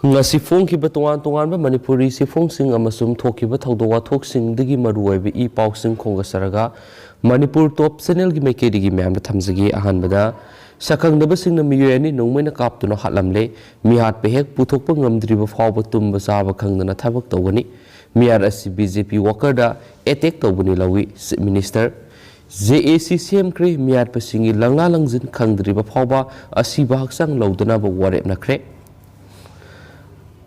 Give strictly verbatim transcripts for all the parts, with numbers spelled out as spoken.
ꯉꯁꯤ ꯐꯣꯡꯈꯤꯕ ꯇꯣꯉꯥꯟ ꯇꯣꯉꯥꯟꯕ ꯃꯅꯤꯄꯨꯔꯤ ꯆꯦꯐꯣꯡꯁꯤꯡ ꯑꯃꯁꯨꯡ ꯊꯣꯛꯈꯤꯕ ꯊꯧꯗꯣꯛ ꯋꯥꯊꯣꯛꯁꯤꯡꯗꯒꯤ ꯃꯔꯨꯑꯣꯏꯕ ꯏ ꯄꯥꯎꯁꯤꯡ ꯈꯣꯝꯒꯠꯆꯔꯒ ꯃꯅꯤꯄꯨꯔ ꯇꯣꯞ ꯆꯦꯅꯦꯜꯒꯤ ꯃꯥꯏꯀꯩꯗꯒꯤ ꯃꯌꯥꯝꯗ ꯊꯝꯖꯒꯦ꯫ ꯑꯍꯥꯟꯕꯗ, ꯁꯛꯈꯪꯗꯕꯁꯤꯡꯅ ꯃꯤꯑꯣꯏ ꯑꯅꯤ ꯅꯣꯡꯃꯩꯅ ꯀꯥꯞꯇꯨꯅ ꯍꯥꯠꯂꯝꯂꯦ꯫ ꯃꯤꯍꯥꯠꯄ ꯍꯦꯛ ꯄꯨꯊꯣꯛꯄ ꯉꯝꯗ꯭ꯔꯤꯕ ꯐꯥꯎꯕ ꯇꯨꯝꯕ ꯆꯥꯕ ꯈꯪꯗꯅ ꯊꯕꯛ ꯇꯧꯒꯅꯤ꯫ ꯃꯤꯍꯥꯠ ꯑꯁꯤ ꯕꯤ ꯖꯦ ꯄꯤ ꯋꯥꯀꯔꯗ ꯑꯦꯇꯦꯛ ꯇꯧꯕꯅꯤ ꯂꯧꯏ꯫ ꯆꯤꯐ ꯃꯤꯅꯤꯁꯇꯔ, ꯖꯦ ꯑꯦ ꯁꯤ ꯁꯦꯝꯈ꯭ꯔꯦ꯫ ꯃꯤꯍꯥꯠꯄꯁꯤꯡꯒꯤ ꯂꯪꯂꯥ ꯂꯪꯖꯤꯟ ꯈꯪꯗ꯭ꯔꯤꯕ ꯐꯥꯎꯕ ꯑꯁꯤꯕ ꯍꯛꯆꯥꯡ ꯂꯧꯗꯅꯕ ꯋꯥꯔꯦꯞꯅꯈ꯭ꯔꯦ꯫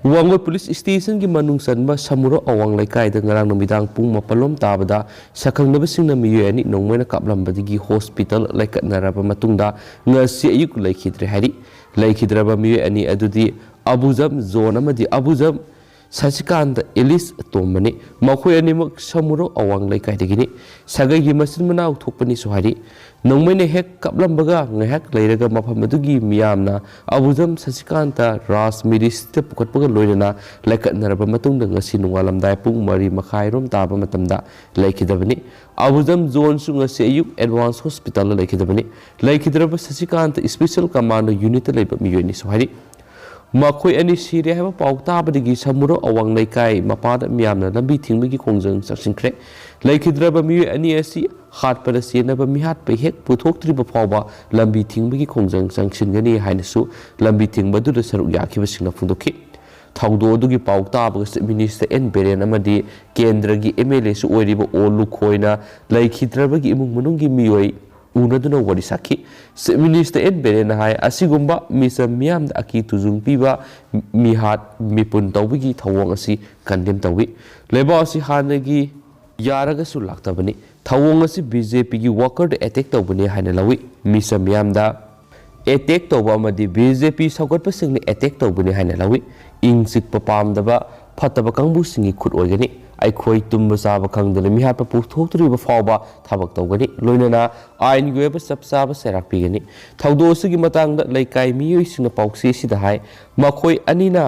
ꯋꯥꯡꯒꯣꯏ ꯄꯨꯂꯤꯁ ꯁ꯭ꯇꯦꯁꯟꯒꯤ ꯃꯅꯨꯡ ꯆꯟꯕ ꯁꯃꯨꯔꯣꯛ ꯑꯋꯥꯡ ꯂꯩꯀꯥꯏꯗ ꯉꯔꯥꯡ ꯅꯨꯃꯤꯗꯥꯡ ꯄꯨꯡ ꯃꯥꯄꯜ ꯂꯣꯝ ꯇꯥꯕꯗ ꯁꯛꯈꯪꯗꯕꯁꯤꯡꯅ ꯃꯤꯑꯣꯏ ꯑꯅꯤ ꯅꯣꯡꯃꯩꯅ ꯀꯥꯞꯂꯝꯕꯗꯒꯤ ꯍꯣꯁꯄꯤꯇꯥꯜ ꯂꯩꯀꯠꯅꯔꯕ ꯃꯇꯨꯡꯗ ꯉꯁꯤ ꯑꯌꯨꯛ ꯂꯩꯈꯤꯗ꯭ꯔꯦ ꯍꯥꯏꯔꯤ꯫ ꯂꯩꯈꯤꯗ꯭ꯔꯕ ꯃꯤꯑꯣꯏ ꯑꯅꯤ ꯑꯗꯨꯗꯤ ꯑꯕꯨꯖꯝ ꯖꯣꯟ ꯑꯃꯗꯤ ꯑꯕꯨꯖꯝ ꯁꯁꯤꯀꯥꯟꯇ ꯑꯦꯂꯤꯁ ꯇꯣꯝꯕꯅꯤ꯫ ꯃꯈꯣꯏ ꯑꯅꯤꯃꯛ ꯁꯃꯨꯔꯣꯛ ꯑꯋꯥꯡ ꯂꯩꯀꯥꯏꯗꯒꯤꯅꯤ꯫ ꯁꯥꯒꯩꯒꯤ ꯃꯆꯤꯟ ꯃꯅꯥꯎ ꯊꯣꯛꯄꯅꯤꯁꯨ ꯍꯥꯏꯔꯤ꯫ ꯅꯣꯡꯃꯩꯅ ꯍꯦꯛ ꯀꯥꯞꯂꯝꯕꯒ ꯉꯥꯏꯍꯥꯛ ꯂꯩꯔꯒ ꯃꯐꯝ ꯑꯗꯨꯒꯤ ꯃꯤꯌꯥꯝꯅ ꯑꯕꯨꯖꯝ ꯁꯁꯤꯀꯥꯟꯇ ꯔꯥꯖ ꯃꯤꯔꯤꯁꯇ ꯄꯨꯈꯠꯄꯒ ꯂꯣꯏꯅꯅ ꯂꯩꯀꯠꯅꯔꯕ ꯃꯇꯨꯡꯗ ꯉꯁꯤ ꯅꯣꯡꯉꯥꯜꯂꯝꯗꯥꯏ ꯄꯨꯡ ꯃꯔꯤ ꯃꯈꯥꯏꯔꯣꯝ ꯇꯥꯕ ꯃꯇꯝꯗ ꯂꯩꯈꯤꯗꯕꯅꯤ꯫ ꯑꯕꯨꯖꯝ ꯖꯣꯟꯁꯨ ꯉꯁꯤ ꯑꯌꯨꯛ ꯑꯦꯗꯚꯥꯟꯁ ꯍꯣꯁꯄꯤꯇꯥꯜꯗ ꯂꯩꯈꯤꯗꯕꯅꯤ꯫ ꯂꯩꯈꯤꯗ꯭ꯔꯕ ꯁꯁꯤꯀꯥꯟꯇ ꯏꯁꯄꯤꯁꯦꯜ ꯀꯃꯥꯟꯗꯣ ꯌꯨꯅꯤꯠꯇ ꯂꯩꯕ ꯃꯤꯑꯣꯏꯅꯤꯁꯨ ꯍꯥꯏꯔꯤ꯫ ꯃꯈꯣꯏ ꯑꯅꯤ ꯁꯤꯔꯦ ꯍꯥꯏꯕ ꯄꯥꯎ ꯇꯥꯕꯗꯒꯤ ꯁꯃꯨꯔꯣꯛ ꯑꯋꯥꯡ ꯂꯩꯀꯥꯏ ꯃꯄꯥꯗ ꯃꯤꯌꯥꯝꯅ ꯂꯝꯕꯤ ꯊꯤꯡꯕꯒꯤ ꯈꯣꯡꯖꯪ ꯆꯪꯁꯤꯟꯈ꯭ꯔꯦ꯫ ꯂꯩꯈꯤꯗ꯭ꯔꯕ ꯃꯤꯑꯣꯏ ꯑꯅꯤ ꯑꯁꯤ ꯍꯥꯠꯄꯗ ꯆꯦꯟꯅꯕ ꯃꯤꯍꯥꯠꯄ ꯍꯦꯛ ꯄꯨꯊꯣꯛꯇ꯭ꯔꯤꯕ ꯐꯥꯎꯕ ꯂꯝꯕꯤ ꯊꯤꯡꯕꯒꯤ ꯈꯣꯡꯖꯪ ꯆꯪꯁꯤꯟꯒꯅꯤ ꯍꯥꯏꯅꯁꯨ ꯂꯝꯕꯤ ꯊꯤꯡꯕ ꯑꯗꯨꯗ ꯁꯔꯨꯛ ꯌꯥꯈꯤꯕꯁꯤꯡꯅ ꯐꯣꯡꯗꯣꯛꯈꯤ꯫ ꯊꯧꯗꯣꯛ ꯑꯗꯨꯒꯤ ꯄꯥꯎ ꯇꯥꯕꯒ ꯆꯤꯐ ꯃꯤꯅꯤꯁꯇꯔ ꯑꯦꯟ ꯕꯤꯔꯦꯟ ꯑꯃꯗꯤ ꯀꯦꯟꯗ꯭ꯔꯒꯤ ꯑꯦꯝ ꯑꯦꯜ ꯑꯦꯁꯨ ꯑꯣꯏꯔꯤꯕ ꯑꯣ ꯂꯨꯈꯣꯏꯅ ꯂꯩꯈꯤꯗ꯭ꯔꯕꯒꯤ ꯏꯃꯨꯡ ꯃꯅꯨꯡꯒꯤ ꯃꯤꯑꯣꯏ ꯎꯅꯗꯨꯅ ꯋꯥꯔꯤ ꯁꯥꯈꯤ꯫ ꯆꯤꯐ ꯃꯤꯅꯤꯁꯇꯔ ꯑꯦꯟ ꯕꯤꯔꯦꯟꯅ ꯍꯥꯏ, ꯑꯁꯤꯒꯨꯝꯕ ꯃꯤꯆꯝ ꯃꯤꯌꯥꯝꯗ ꯑꯀꯤ ꯇꯨꯖꯨꯡ ꯄꯤꯕ ꯃꯤꯍꯥꯠ ꯃꯤꯄꯨꯟ ꯇꯧꯕꯒꯤ ꯊꯧꯑꯣꯡ ꯑꯁꯤ ꯀꯟꯗꯦꯝ ꯇꯧꯏ꯫ ꯂꯩꯕꯥꯛ ꯑꯁꯤ ꯍꯥꯟꯅꯒꯤ ꯌꯥꯔꯒꯁꯨ ꯂꯥꯛꯇꯕꯅꯤ꯫ ꯊꯧꯑꯣꯡ ꯑꯁꯤ ꯕꯤ ꯖꯦ ꯄꯤꯒꯤ ꯋꯥꯀꯔꯗ ꯑꯦꯇꯦꯛ ꯇꯧꯕꯅꯤ ꯍꯥꯏꯅ ꯂꯧꯏ꯫ ꯃꯤꯆꯝ ꯃꯤꯌꯥꯝꯗ ꯑꯦꯇꯦꯛ ꯇꯧꯕ ꯑꯃꯗꯤ ꯕꯤ ꯖꯦ ꯄꯤ ꯁꯧꯒꯠꯄꯁꯤꯡꯅ ꯑꯦꯇꯦꯛ ꯇꯧꯕꯅꯤ ꯍꯥꯏꯅ ꯂꯧꯏ꯫ ꯏꯪ ꯆꯤꯛꯄ ꯄꯥꯝꯗꯕ ꯐꯠꯇꯕ ꯀꯥꯡꯕꯨꯁꯤꯡꯒꯤ ꯈꯨꯠ ꯑꯣꯏꯒꯅꯤ꯫ ꯑꯩꯈꯣꯏ ꯇꯨꯝꯕ ꯆꯥꯕ ꯈꯪꯗꯅ ꯃꯤꯍꯥꯠꯄ ꯄꯨꯊꯣꯛꯇꯣꯔꯤꯕ ꯐꯥꯎꯕ ꯊꯕꯛ ꯇꯧꯒꯅꯤ꯫ ꯂꯣꯏꯅꯅ ꯑꯥꯏꯟꯒꯤ ꯑꯣꯏꯕ ꯆꯞ ꯆꯥꯕ ꯆꯩꯔꯥꯛ ꯄꯤꯒꯅꯤ꯫ ꯊꯧꯗꯣꯛ ꯑꯁꯤꯒꯤ ꯃꯇꯥꯡꯗ ꯂꯩꯀꯥꯏ ꯃꯤꯑꯣꯏꯁꯤꯡꯅ ꯄꯥꯎꯆꯦ ꯑꯁꯤꯗ ꯍꯥꯏ, ꯃꯈꯣꯏ ꯑꯅꯤꯅ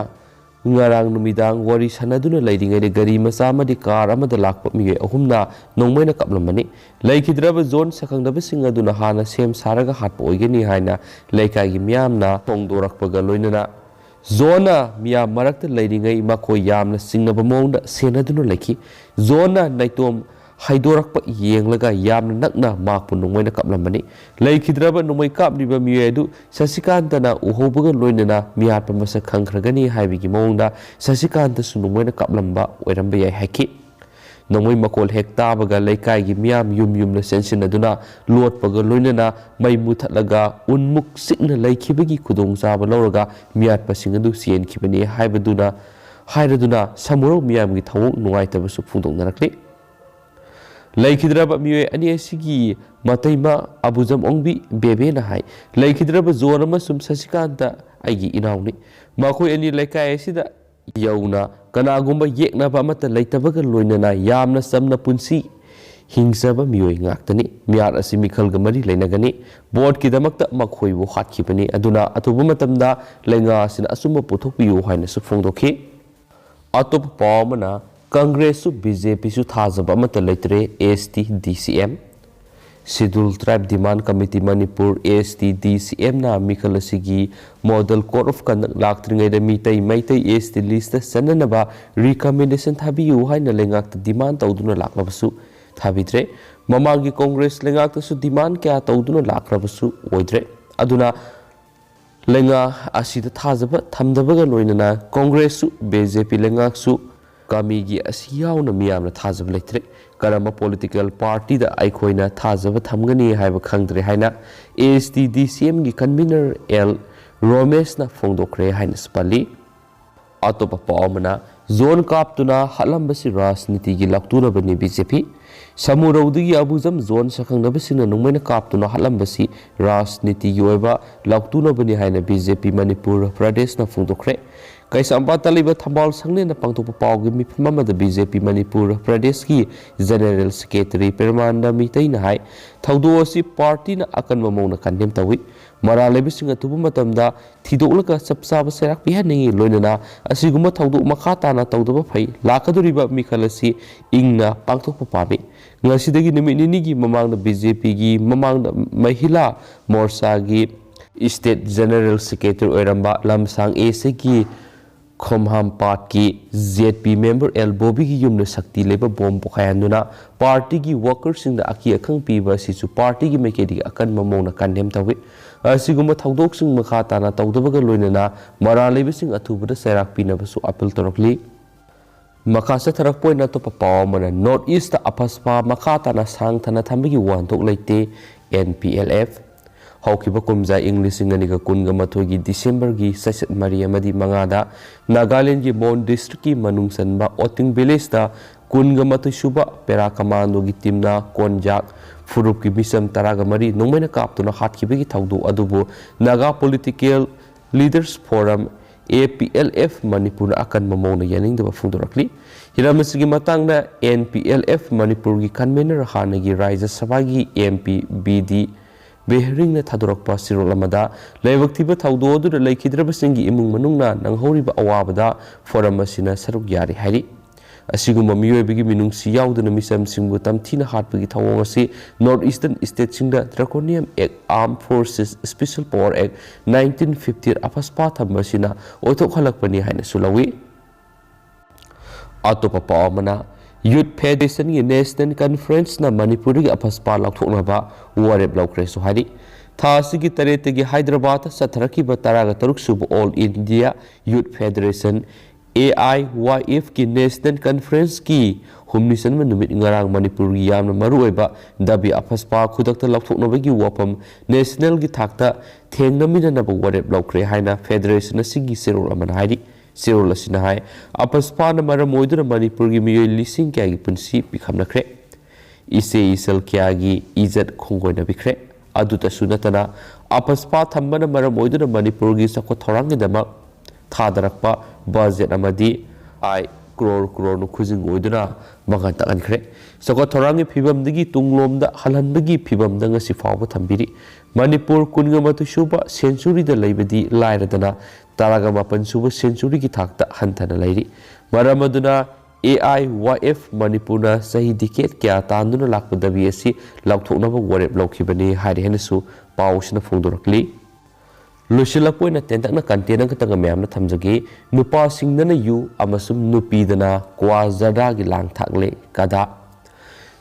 ꯉꯔꯥꯡ ꯅꯨꯃꯤꯗꯥꯡ ꯋꯥꯔꯤ ꯁꯥꯟꯅꯗꯨꯅ ꯂꯩꯔꯤꯉꯩꯗ ꯒꯥꯔꯤ ꯃꯆꯥ ꯑꯃꯗꯤ ꯀꯥꯔ ꯑꯃꯗ ꯂꯥꯛꯄ ꯃꯤꯑꯣꯏ ꯑꯍꯨꯝꯅ ꯅꯣꯡꯃꯩꯅ ꯀꯥꯞꯂꯝꯕꯅꯤ꯫ ꯂꯩꯈꯤꯗ꯭ꯔꯕ ꯖꯣꯟ ꯁꯛꯈꯪꯗꯕꯁꯤꯡ ꯑꯗꯨꯅ ꯍꯥꯟꯅ ꯁꯦꯝ ꯁꯥꯔꯒ ꯍꯥꯠꯄ ꯑꯣꯏꯒꯅꯤ ꯍꯥꯏꯅ ꯂꯩꯀꯥꯏꯒꯤ ꯃꯤꯌꯥꯝꯅ ꯐꯣꯡꯗꯣꯔꯛꯄꯒ ꯂꯣꯏꯅꯅ ꯖꯣꯟꯅ ꯃꯤꯌꯥꯝ ꯃꯔꯛꯇ ꯂꯩꯔꯤꯉꯩ ꯃꯈꯣꯏ ꯌꯥꯝꯅ ꯆꯤꯡꯅꯕ ꯃꯑꯣꯡꯗ ꯁꯦꯟꯅꯗꯨꯅ ꯂꯩꯈꯤ꯫ ꯖꯣꯟꯅ ꯅꯥꯏꯇꯣꯝ ꯍꯩꯗꯣꯔꯛꯄ ꯌꯦꯡꯂꯒ ꯌꯥꯝꯅ ꯅꯛꯅ ꯃꯍꯥꯛꯄꯨ ꯅꯣꯡꯃꯩꯅ ꯀꯥꯞꯂꯝꯕꯅꯤ꯫ ꯂꯩꯈꯤꯗ꯭ꯔꯕ ꯅꯣꯡꯃꯩ ꯀꯥꯞꯂꯤꯕ ꯃꯤꯑꯣꯏ ꯑꯗꯨ ꯁꯁꯤꯀꯥꯟꯇꯅ ꯎꯍꯧꯕꯒ ꯂꯣꯏꯅꯅ ꯃꯤꯌꯥꯠꯄ ꯃꯁꯛ ꯈꯪꯈ꯭ꯔꯒꯅꯤ ꯍꯥꯏꯕꯒꯤ ꯃꯑꯣꯡꯗ ꯁꯁꯤꯀꯥꯟꯇꯁꯨ ꯅꯣꯡꯃꯩꯅ ꯀꯥꯞꯂꯝꯕ ꯑꯣꯏꯔꯝꯕ ꯌꯥꯏ ꯍꯥꯏꯈꯤ꯫ ꯅꯣꯡꯃꯩ ꯃꯈꯣꯜ ꯍꯦꯛ ꯇꯥꯕꯒ ꯂꯩꯀꯥꯏꯒꯤ ꯃꯤꯌꯥꯝ ꯌꯨꯝ ꯌꯨꯝꯗ ꯆꯦꯟꯁꯤꯟꯅꯗꯨꯅ ꯂꯣꯠꯄꯒ ꯂꯣꯏꯅꯅ ꯃꯩ ꯃꯨꯊꯠꯂꯒ ꯎꯟꯃꯨꯛ ꯆꯤꯛꯅ ꯂꯩꯈꯤꯕꯒꯤ ꯈꯨꯗꯣꯡꯆꯥꯕ ꯂꯧꯔꯒ ꯃꯤꯌꯥꯠꯄꯁꯤꯡ ꯑꯗꯨ ꯆꯦꯟꯈꯤꯕꯅꯤ ꯍꯥꯏꯕꯗꯨꯅ ꯍꯥꯏꯔꯗꯨꯅ ꯁꯃꯨꯔꯧ ꯃꯤꯌꯥꯝꯒꯤ ꯊꯃꯣꯏ ꯅꯨꯡꯉꯥꯏꯇꯕꯁꯨ ꯐꯣꯡꯗꯣꯛꯅꯔꯛꯂꯤ꯫ ꯂꯩꯈꯤꯗ꯭ꯔꯕ ꯃꯤꯑꯣꯏ ꯑꯅꯤ ꯑꯁꯤꯒꯤ ꯃꯇꯩꯃ ꯑꯕꯨꯖꯝ ꯑꯣꯡꯕꯤ ꯕꯦꯕꯦꯅ ꯍꯥꯏ, "ꯂꯩꯈꯤꯗ꯭ꯔꯕ ꯖꯣꯟ ꯑꯃꯁꯨꯡ ꯁꯁꯤꯀꯥꯟꯇ ꯑꯩꯒꯤ ꯏꯅꯥꯎꯅꯤ꯫ ꯃꯈꯣꯏ ꯑꯅꯤ ꯂꯩꯀꯥꯏ ꯑꯁꯤꯗ ꯌꯧꯅ ꯀꯅꯥꯒꯨꯝꯕ ꯌꯦꯛꯅꯕ ꯑꯃꯠꯇ ꯂꯩꯇꯕꯒ ꯂꯣꯏꯅꯅ ꯌꯥꯝꯅ ꯆꯝꯅ ꯄꯨꯟꯁꯤ ꯍꯤꯡꯖꯕ ꯃꯤꯑꯣꯏ ꯉꯥꯛꯇꯅꯤ꯫ ꯃꯤꯍꯥꯠ ꯑꯁꯤ ꯃꯤꯈꯜꯒ ꯃꯔꯤ ꯂꯩꯅꯒꯅꯤ꯫ ꯚꯣꯠꯀꯤꯗꯃꯛꯇ ꯃꯈꯣꯏꯕꯨ ꯍꯥꯠꯈꯤꯕꯅꯤ꯫ ꯑꯗꯨꯅ ꯑꯊꯨꯕ ꯃꯇꯝꯗ ꯂꯩꯉꯥꯛ ꯑꯁꯤꯅ ꯑꯆꯨꯝꯕ ꯄꯨꯊꯣꯛꯄꯤꯌꯨ" ꯍꯥꯏꯅꯁꯨ ꯐꯣꯡꯗꯣꯛꯈꯤ꯫ ꯑꯇꯣꯞꯄ ꯄꯥꯎ ꯑꯃꯅ, ꯀꯪꯒ꯭ꯔꯦꯁꯁꯨ ꯕꯤ ꯖꯦ ꯄꯤꯁꯨ ꯊꯥꯖꯕ ꯑꯃꯠꯇ ꯂꯩꯇ꯭ꯔꯦ, ꯑꯦꯁ T D C M. Scheduled Tribe Demand Committee Manipur, S T D C ꯑꯦꯝꯅ ꯃꯤꯈꯜ ꯑꯁꯤꯒꯤ Model Code of Conduct ꯂꯥꯛꯇ꯭ꯔꯤꯉꯩꯗ Meetei Meitei S T list ꯆꯟꯅꯅꯕ recommendation ꯊꯥꯕꯤꯌꯨ ꯍꯥꯏꯅ ꯂꯩꯉꯥꯛꯇ demand ꯇꯧꯗꯨꯅ ꯂꯥꯛꯂꯕꯁꯨ ꯊꯥꯕꯤꯗ꯭ꯔꯦ꯫ ꯃꯃꯥꯡꯒꯤ ꯀꯣꯡꯒ꯭ꯔꯦꯁ ꯂꯩꯉꯥꯛꯇꯁꯨ demand ꯀꯌꯥ ꯇꯧꯗꯨꯅ ꯂꯥꯛꯈ꯭ꯔꯕꯁꯨ ꯑꯣꯏꯗ꯭ꯔꯦ꯫ ꯑꯗꯨꯅ ꯂꯩꯉꯥꯛ ꯑꯁꯤꯗ ꯊꯥꯖꯕ ꯊꯝꯗꯕꯒ ꯂꯣꯏꯅꯅ ꯀꯣꯡꯒ꯭ꯔꯦꯁꯁꯨ, ꯕꯤ ꯖꯦ ꯄꯤ ꯂꯩꯉꯥꯛꯁꯨ, ꯀꯃꯤꯒꯤ ꯑꯁꯤ ꯌꯥꯎꯅ ꯃꯤꯌꯥꯝꯅ ꯊꯥꯖꯕ ꯂꯩꯇ꯭ꯔꯦ꯫ ꯀꯔꯝꯕ political partyꯗ ꯑꯩꯈꯣꯏꯅ ꯊꯥꯖꯕ ꯊꯝꯒꯅꯤ ꯍꯥꯏꯕ ꯈꯪꯗ꯭ꯔꯦ ꯍꯥꯏꯅ ꯑꯦ ꯑꯦꯁ ꯇꯤ ꯗꯤ ꯁꯤ ꯑꯦꯝꯒꯤ convener ꯑꯦꯜ ꯔꯣꯃꯦꯁꯅ ꯐꯣꯡꯗꯣꯛꯈ꯭ꯔꯦ ꯍꯥꯏꯅꯁꯨ ꯄꯜꯂꯤ꯫ ꯑꯇꯣꯞꯄ ꯄꯥꯎ ꯑꯃꯅ, ꯖꯣꯟ ꯀꯥꯞꯇꯨꯅ ꯍꯥꯠꯂꯝꯕꯁꯤ ꯔꯥꯖꯅꯤꯇꯤꯒꯤ ꯂꯥꯎꯇꯨꯅꯕꯅꯤ ꯕꯤ ꯖꯦ ꯄꯤ꯫ ꯁꯃꯨꯔꯧꯗꯒꯤ ꯑꯕꯨꯖꯝ ꯖꯣꯟ ꯁꯛꯈꯪꯅꯕꯁꯤꯡꯅ ꯅꯣꯡꯃꯩꯅ ꯀꯥꯞꯇꯨꯅ ꯍꯥꯠꯂꯝꯕꯁꯤ ꯔꯥꯖꯅꯤꯇꯤꯒꯤ ꯑꯣꯏꯕ ꯂꯥꯎꯇꯨꯅꯕꯅꯤ ꯍꯥꯏꯅ ꯕꯤ ꯖꯦ ꯄꯤ ꯃꯅꯤꯄꯨꯔ ꯄ꯭ꯔꯗꯦꯁꯅ ꯐꯣꯡꯗꯣꯛꯈ꯭ꯔꯦ꯫ ꯀꯩꯁꯥꯝꯄꯥꯠꯇ ꯂꯩꯕ ꯊꯝꯕꯥꯜ ꯁꯪꯂꯦꯟꯗ ꯄꯥꯡꯊꯣꯛꯄ ꯄꯥꯎꯒꯤ ꯃꯤꯐꯝ ꯑꯃꯗ ꯕꯤ ꯖꯦ ꯄꯤ ꯃꯅꯤꯄꯨꯔ ꯄ꯭ꯔꯗꯦꯁꯀꯤ General Secretary ꯄ꯭ꯔꯦꯃꯥꯅꯟꯗ ꯃꯤꯇꯩꯅ ꯍꯥꯏ, ꯊꯧꯗꯣꯛ ꯑꯁꯤ partyꯅ ꯑꯀꯟꯕ ꯃꯑꯣꯡꯗ condemn ꯇꯧꯏ꯫ ꯃꯔꯥꯜ ꯂꯩꯕꯁꯤꯡ ꯑꯊꯨꯕ ꯃꯇꯝꯗ ꯊꯤꯗꯣꯛꯂꯒ ꯆꯞ ꯆꯥꯕ ꯆꯩꯔꯥꯛ ꯄꯤꯍꯟꯅꯤꯡꯏ, ꯂꯣꯏꯅꯅ ꯑꯁꯤꯒꯨꯝꯕ ꯊꯧꯗꯣꯛ ꯃꯈꯥ ꯇꯥꯅ ꯇꯧꯗꯕ ꯐꯩ꯫ ꯂꯥꯛꯀꯗꯧꯔꯤꯕ ꯃꯤꯈꯜ ꯑꯁꯤ ꯏꯪꯅ ꯄꯥꯡꯊꯣꯛꯄ ꯄꯥꯝꯃꯤ꯫ ꯉꯁꯤꯗꯒꯤ ꯅꯨꯃꯤꯠ ꯅꯤꯅꯤꯒꯤ ꯃꯃꯥꯡꯗ ꯕꯤ ꯖꯦ ꯄꯤꯒꯤ ꯃꯃꯥꯡꯗ ꯃꯍꯤꯂꯥ ꯃꯣꯔꯆꯥꯒꯤ State General Secretary ꯑꯣꯏꯔꯝꯕ ꯂꯝꯁꯥꯡ ꯑꯦ ꯁꯤꯒꯤ ꯈꯣꯝꯍꯥꯝꯄꯥꯠꯀꯤ ꯖꯦꯠ ꯄꯤ member ꯑꯦꯜ ꯕꯣꯕꯤꯒꯤ ꯌꯨꯝꯗ ꯁꯛꯇꯤ ꯂꯩꯕ ꯕꯣꯝ ꯄꯣꯈꯥꯏꯍꯟꯗꯨꯅ ꯄꯥꯔꯇꯤꯒꯤ ꯋꯥꯀꯔꯁꯤꯡꯗ ꯑꯀꯤ ꯑꯈꯪ ꯄꯤꯕ ꯑꯁꯤꯁꯨ ꯄꯥꯔꯇꯤꯒꯤ ꯃꯥꯏꯀꯩꯗꯒꯤ ꯑꯀꯟꯕ ꯃꯑꯣꯡꯗ ꯀꯟꯗꯦꯝ ꯇꯧꯏ꯫ ꯑꯁꯤꯒꯨꯝꯕ ꯊꯧꯗꯣꯛꯁꯤꯡ ꯃꯈꯥ ꯇꯥꯅ ꯇꯧꯗꯕꯒ ꯂꯣꯏꯅꯅ ꯃꯔꯥꯜ ꯂꯩꯕꯁꯤꯡ ꯑꯊꯨꯕꯗ ꯆꯩꯔꯥꯛ ꯄꯤꯅꯕꯁꯨ ꯑꯥꯄꯤꯜ ꯇꯧꯔꯛꯂꯤ꯫ ꯃꯈꯥ ꯆꯠꯊꯔꯛꯄ ꯑꯣꯏꯅ ꯑꯇꯣꯞꯄ ꯄꯥꯎ ꯑꯃꯅ, North East ꯑꯐꯁꯄꯥ ꯃꯈꯥ ꯇꯥꯅ ꯁꯥꯡꯊꯅ ꯊꯝꯕꯒꯤ ꯋꯥꯍꯟꯊꯣꯛ ꯂꯩꯇꯦ, ꯑꯦꯟ ꯄꯤ ꯑꯦꯜ ꯑꯦꯐ꯫ ꯍꯧꯈꯤꯕ ꯀꯨꯝꯖꯥ ꯏꯪ ꯂꯤꯁꯤꯡ ꯑꯅꯤꯒ ꯀꯨꯟꯒ ꯃꯥꯊꯣꯏꯒꯤ ꯗꯤꯁꯦꯝꯕꯔꯒꯤ ꯆꯩꯆꯠ ꯃꯔꯤ ꯑꯃꯗꯤ ꯃꯉꯥꯗ ꯅꯥꯒꯥꯂꯦꯟꯒꯤ ꯃꯣꯟ ꯗꯤꯁꯇ꯭ꯔꯤꯛꯀꯤ ꯃꯅꯨꯡ ꯆꯟꯕ ꯑꯣꯇꯤꯡ ꯚꯤꯂꯦꯖꯇ ꯀꯨꯟꯒ ꯃꯥꯊꯣꯏ ꯁꯨꯕ ꯄꯦꯔꯥ ꯀꯃꯥꯟꯗꯣꯒꯤ ꯇꯤꯝꯅ ꯀꯣꯟꯖꯥꯛ ꯐꯨꯔꯨꯞꯀꯤ ꯃꯤꯆꯝ ꯇꯔꯥꯒ ꯃꯔꯤ ꯅꯣꯡꯃꯩꯅ ꯀꯥꯞꯇꯨꯅ ꯍꯥꯠꯈꯤꯕꯒꯤ ꯊꯧꯗꯣꯛ ꯑꯗꯨꯕꯨ ꯅꯥꯒꯥ ꯄꯣꯂꯤꯇꯤꯀꯦꯜ ꯂꯤꯗꯔꯁ ꯐꯣꯔꯝ, ꯑꯦ ꯄꯤ ꯑꯦꯜ ꯑꯦꯐ, ꯃꯅꯤꯄꯨꯔꯅ ꯑꯀꯟꯕ ꯃꯑꯣꯡꯗ ꯌꯥꯅꯤꯡꯗꯕ ꯐꯣꯡꯗꯣꯔꯛꯂꯤ꯫ ꯍꯤꯔꯝ ꯑꯁꯤꯒꯤ ꯃꯇꯥꯡꯗ ꯑꯦꯟ ꯄꯤ ꯑꯦꯜ ꯑꯦꯐ ꯃꯅꯤꯄꯨꯔꯒꯤ ꯀꯟꯚꯦꯅꯔ ꯍꯥꯟꯅꯒꯤ ꯔꯥꯖ꯭ꯌ ꯁꯚꯥꯒꯤ ꯑꯦꯝ ꯄꯤ ꯕꯤ ꯗꯤ ꯕꯦꯍꯔꯤꯡꯅ ꯊꯥꯗꯣꯔꯛꯄ ꯆꯦꯔꯣꯜ ꯑꯃꯗ, ꯂꯥꯏꯕꯛ ꯊꯤꯕ ꯊꯧꯗꯣꯛ ꯑꯗꯨꯗ ꯂꯩꯈꯤꯗ꯭ꯔꯕꯁꯤꯡꯒꯤ ꯏꯃꯨꯡ ꯃꯅꯨꯡꯅ ꯅꯪꯍꯧꯔꯤꯕ ꯑꯋꯥꯕꯗ ꯐꯣꯔꯝ ꯑꯁꯤꯅ ꯁꯔꯨꯛ ꯌꯥꯔꯤ ꯍꯥꯏꯔꯤ꯫ ꯑꯁꯤꯒꯨꯝꯕ ꯃꯤꯑꯣꯏꯕꯒꯤ ꯃꯤꯅꯨꯡꯁꯤ ꯌꯥꯎꯗꯅ ꯃꯤꯆꯝꯁꯤꯡꯕꯨ ꯇꯝꯊꯤꯅ ꯍꯥꯠꯄꯒꯤ ꯊꯧꯑꯣꯡ ꯑꯁꯤ North Eastern stateꯁꯤꯡꯗ Draconian Act, Armed Forces Special Power Act nineteen fifty ꯑꯐꯁꯄꯥ ꯊꯝꯕ ꯑꯁꯤꯅ ꯑꯣꯏꯊꯣꯛꯍꯜꯂꯛꯄꯅꯤ ꯍꯥꯏꯅꯁꯨ ꯂꯧꯏ꯫ ꯑꯇꯣꯞꯄ ꯄꯥꯎ ꯑꯃꯅ, Youth Federationꯒꯤ National Conferenceꯅ ꯃꯅꯤꯄꯨꯔꯗꯒꯤ ꯑꯐꯁꯄꯥ ꯂꯧꯊꯣꯛꯅꯕ ꯋꯥꯔꯦꯞ ꯂꯧꯈ꯭ꯔꯦꯁꯨ ꯍꯥꯏꯔꯤ꯫ ꯊꯥ ꯑꯁꯤꯒꯤ ꯇꯔꯦꯠꯇꯒꯤ ꯍꯥꯏꯗ꯭ꯔꯕꯥꯗꯇ ꯆꯠꯊꯔꯛꯈꯤꯕ ꯇꯔꯥꯒ ꯇꯔꯨꯛ ꯁꯨꯕ All India Youth Federation, A I Y ꯑꯦꯐꯀꯤ National Conferenceꯀꯤ ꯍꯨꯝꯅꯤ ꯆꯟꯕ ꯅꯨꯃꯤꯠ ꯉꯔꯥꯡ ꯃꯅꯤꯄꯨꯔꯒꯤ ꯌꯥꯝꯅ ꯃꯔꯨꯑꯣꯏꯕ ꯗꯥꯕꯤ ꯑꯐꯁꯄꯥ ꯈꯨꯗꯛꯇ ꯂꯧꯊꯣꯛꯅꯕꯒꯤ ꯋꯥꯐꯝ Nationalꯒꯤ ꯊꯥꯛꯇ ꯊꯦꯡꯅꯃꯤꯟꯅꯅꯕ ꯋꯥꯔꯦꯞ ꯂꯧꯈ꯭ꯔꯦ ꯍꯥꯏꯅ Federation ꯑꯁꯤꯒꯤ ꯆꯦꯔꯣꯜ ꯑꯃꯅ ꯍꯥꯏꯔꯤ꯫ ꯆꯦꯔꯣꯜ ꯑꯁꯤꯅ ꯍꯥꯏ, ꯑꯐꯁꯄꯥꯅ ꯃꯔꯝ ꯑꯣꯏꯗꯨꯅ ꯃꯅꯤꯄꯨꯔꯒꯤ ꯃꯤꯑꯣꯏ ꯂꯤꯁꯤꯡ ꯀꯌꯥꯒꯤ ꯄꯨꯟꯁꯤ ꯄꯤꯈꯝꯅꯈ꯭ꯔꯦ, ꯏꯆꯦ ꯏꯆꯜ ꯀꯌꯥꯒꯤ ꯏꯖꯠ ꯈꯣꯡꯒꯣꯏꯅꯕꯤꯈ꯭ꯔꯦ꯫ ꯑꯗꯨꯇꯁꯨ ꯅꯠꯇꯅ, ꯑꯐꯁꯄꯥ ꯊꯝꯕꯅ ꯃꯔꯝ ꯑꯣꯏꯗꯨꯅ ꯃꯅꯤꯄꯨꯔꯒꯤ ꯆꯥꯎꯈꯠ ꯊꯧꯔꯥꯡꯒꯤꯗꯃꯛ ꯊꯥꯗꯔꯛꯄ ꯕꯖꯦꯠ ꯑꯃꯗꯤ ꯑꯥꯏ ꯀ꯭ꯔꯣꯔ ꯀ꯭ꯔꯣꯔꯅ ꯈꯨꯖꯤꯡ ꯑꯣꯏꯗꯨꯅ ꯃꯥꯡꯍꯟ ꯇꯥꯛꯍꯟꯈ꯭ꯔꯦ꯫ ꯆꯥꯎꯈꯠ ꯊꯧꯔꯥꯡꯒꯤ ꯐꯤꯕꯝꯗꯒꯤ ꯇꯨꯡꯂꯣꯝꯗ ꯍꯜꯍꯟꯕꯒꯤ ꯐꯤꯕꯝꯗ ꯉꯁꯤ ꯐꯥꯎꯕ ꯊꯝꯕꯤꯔꯤ꯫ ꯃꯅꯤꯄꯨꯔ ꯀꯨꯟꯒ ꯃꯥꯊꯣꯏ ꯁꯨꯕ centuryꯗ ꯂꯩꯕꯗꯤ ꯂꯥꯏꯔꯗꯅ, ꯇꯔꯥꯒ ꯃꯥꯄꯟ ꯁꯨꯕ centuryꯒꯤ ꯊꯥꯛꯇ ꯍꯟꯊꯅ ꯂꯩꯔꯤ꯫ ꯃꯔꯝ ꯑꯗꯨꯅ, ꯑꯦ ꯑꯥꯏ ꯋꯥꯏ ꯑꯦꯐ ꯃꯅꯤꯄꯨꯔꯅ ꯆꯍꯤ decade ꯀꯌꯥ ꯇꯥꯟꯗꯨꯅ ꯂꯥꯛꯄ ꯗꯥꯕꯤ ꯑꯁꯤ ꯂꯥꯎꯊꯣꯛꯅꯕ ꯋꯥꯔꯦꯞ ꯂꯧꯈꯤꯕꯅꯤ ꯍꯥꯏꯔꯤ ꯍꯥꯏꯅꯁꯨ ꯄꯥꯎ ꯑꯁꯤꯅ ꯐꯣꯡꯗꯣꯔꯛꯂꯤ꯫ ꯂꯣꯏꯁꯤꯜꯂꯛꯄ ꯑꯣꯏꯅ ꯇꯦꯟꯇꯛꯅ content ꯑꯃꯈꯛꯇꯪꯒ ꯃꯌꯥꯝꯅ ꯊꯝꯖꯒꯦ꯫ ꯅꯨꯄꯥꯁꯤꯡꯗꯅ ꯌꯨ ꯑꯃꯁꯨꯡ ꯅꯨꯄꯤꯗꯅ ꯀ꯭ꯋꯥ ꯖꯔꯗꯥꯒꯤ ꯂꯥꯡ ꯊꯥꯛꯂꯦ ꯀꯗꯥ꯫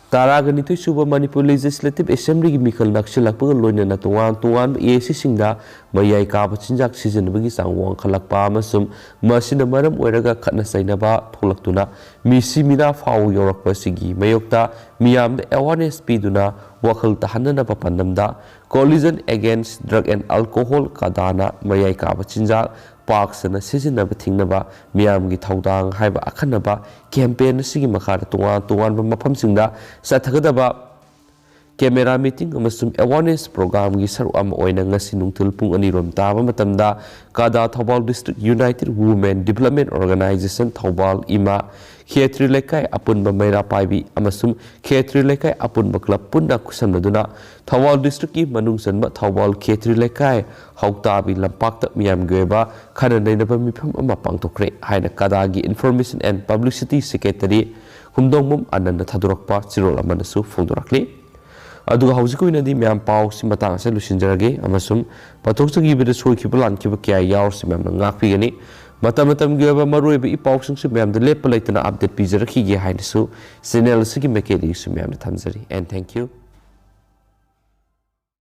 ꯇꯔꯥꯒ ꯅꯤꯊꯣꯏ ꯁꯨꯕ ꯃꯅꯤꯄꯨꯔ Legislative Assemblyꯒꯤ ꯃꯤꯈꯜ ꯅꯛꯁꯤꯜꯂꯛꯄꯒ ꯂꯣꯏꯅꯅ ꯇꯣꯉꯥꯟ ꯇꯣꯉꯥꯟꯕ ASCꯁꯤꯡꯗ ꯃꯌꯥꯏ ꯀꯥꯕ ꯆꯤꯟꯖꯥꯛ ꯁꯤꯖꯤꯟꯅꯕꯒꯤ ꯆꯥꯡ ꯋꯥꯡꯈꯠꯂꯛꯄ ꯑꯃꯁꯨꯡ ꯃꯁꯤꯅ ꯃꯔꯝ ꯑꯣꯏꯔꯒ ꯈꯠꯅ ꯆꯩꯅꯕ ꯊꯣꯛꯂꯛꯇꯨꯅ ꯃꯤꯁꯤ ꯃꯤꯅꯥ ꯐꯥꯎ ꯌꯧꯔꯛꯄ ꯑꯁꯤꯒꯤ ꯃꯥꯌꯣꯛꯇ ꯃꯤꯌꯥꯝꯗ awareness ꯄꯤꯗꯨꯅ ꯋꯥꯈꯜ ꯇꯥꯍꯟꯅꯅꯕ ꯄꯥꯟꯗꯝꯗ Coalition Against Drug and Alcohol ꯀꯗꯥꯅ ꯃꯌꯥꯏ ꯀꯥꯕ ꯆꯤꯟꯖꯥꯛ ꯄꯥꯛ ꯁꯟꯅ ꯁꯤꯖꯤꯟꯅꯕ ꯊꯤꯡꯅꯕ ꯃꯤꯌꯥꯝꯒꯤ ꯊꯧꯗꯥꯡ ꯍꯥꯏꯕ ꯑꯈꯟꯅꯕ campaign ꯑꯁꯤꯒꯤ ꯃꯈꯥꯗ ꯇꯣꯉꯥꯟ ꯇꯣꯉꯥꯟꯕ ꯃꯐꯝꯁꯤꯡꯗ ꯆꯠꯊꯒꯗꯕ camera meeting ꯑꯃꯁꯨꯡ awareness programꯒꯤ ꯁꯔꯨꯛ ꯑꯃ ꯑꯣꯏꯅ ꯉꯁꯤ ꯅꯨꯡꯊꯤꯜ ꯄꯨꯡ ꯑꯅꯤꯔꯣꯝ ꯇꯥꯕ ꯃꯇꯝꯗ ꯀꯗꯥ Thoubal District United Women Development Organization Thoubal ꯏꯃꯥ ꯈꯦꯇ꯭ꯔꯤ ꯂꯩꯀꯥꯏ ꯑꯄꯨꯟꯕ ꯃꯩꯔꯥ ꯄꯥꯏꯕꯤ ꯑꯃꯁꯨꯡ ꯈꯦꯇ꯭ꯔꯤ ꯂꯩꯀꯥꯏ ꯑꯄꯨꯟꯕ club ꯄꯨꯟꯅ ꯈꯨꯠꯁꯝꯅꯗꯨꯅ ꯊꯧꯕꯥꯜ Districtꯀꯤ ꯃꯅꯨꯡ ꯆꯟꯕ ꯊꯧꯕꯥꯜ ꯈꯦꯇ꯭ꯔꯤ ꯂꯩꯀꯥꯏ ꯍꯧꯇꯥꯕꯤ ꯂꯝꯄꯥꯛꯇ ꯃꯤꯌꯥꯝꯒꯤ ꯑꯣꯏꯕ ꯈꯟꯅ ꯅꯩꯅꯕ ꯃꯤꯐꯝ ꯑꯃ ꯄꯥꯡꯊꯣꯛꯈ꯭ꯔꯦ ꯍꯥꯏꯅ ꯀꯗꯥꯒꯤ Information and Publicity Secretary ꯍꯨꯝꯗꯣꯡꯕꯝ ꯑꯅꯟꯅ ꯊꯥꯗꯣꯔꯛꯄ ꯆꯦꯔꯣꯜ ꯑꯃꯅꯁꯨ ꯐꯣꯡꯗꯣꯔꯛꯂꯤ꯫ ꯑꯗꯨꯒ ꯍꯧꯖꯤꯛꯀꯤ ꯑꯣꯏꯅꯗꯤ ꯃꯌꯥꯝ ꯄꯥꯎꯁꯤ ꯃꯇꯥꯡ ꯑꯁꯤꯗ ꯂꯣꯏꯁꯤꯟꯖꯔꯒꯦ ꯑꯃꯁꯨꯡ ꯄꯥꯊꯣꯛꯆꯈꯤꯕꯗ ꯁꯣꯏꯈꯤꯕ ꯂꯥꯟꯈꯤꯕ ꯀꯌꯥ ꯌꯥꯎꯔꯁꯨ ꯃꯌꯥꯝꯅ ꯉꯥꯛꯄꯤꯒꯅꯤ꯫ ꯃꯇꯝ ꯃꯇꯝꯒꯤ ꯑꯣꯏꯕ ꯃꯔꯨꯑꯣꯏꯕ ꯏ ꯄꯥꯎꯁꯤꯡꯁꯨ ꯃꯌꯥꯝꯗ ꯂꯦꯞꯄ ꯂꯩꯇꯅ update ꯄꯤꯖꯔꯛꯈꯤꯒꯦ ꯍꯥꯏꯅꯁꯨ channel ꯑꯁꯤꯒꯤ ꯃꯥꯏꯀꯩꯗꯒꯤꯁꯨ ꯃꯌꯥꯝꯗ ꯊꯝꯖꯔꯤ꯫ And thank you꯫